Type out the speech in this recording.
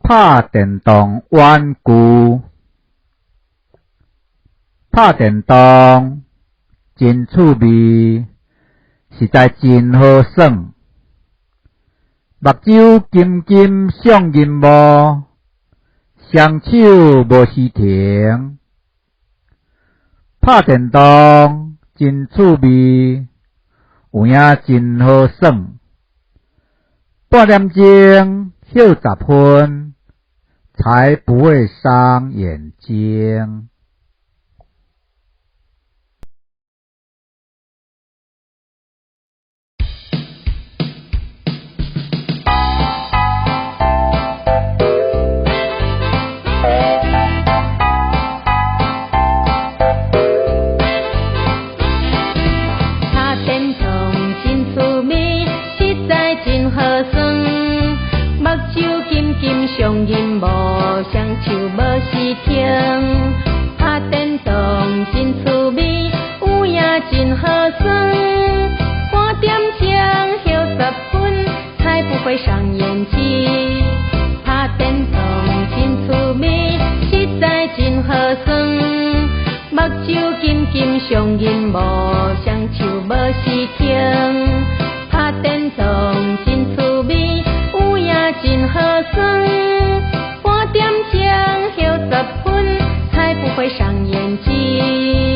拍電動玩具，拍電動真趣味，實在真好耍。目睭金金上銀幕，雙手無時停。拍電動真趣味，有影真好耍。半點鐘歇10分，才不會傷眼睛。拍電動真趣味，實在真好耍。目睭金金上銀幕，雙手無時停。拍電動真趣味，有影真好耍。半點鐘歇10分，才不會傷眼睛。拍電動真趣味，實在真好耍。目睭金金上銀幕，雙手無時停。拍電動真趣味，有影真好耍。半點鐘歇10分，才不會傷眼睛。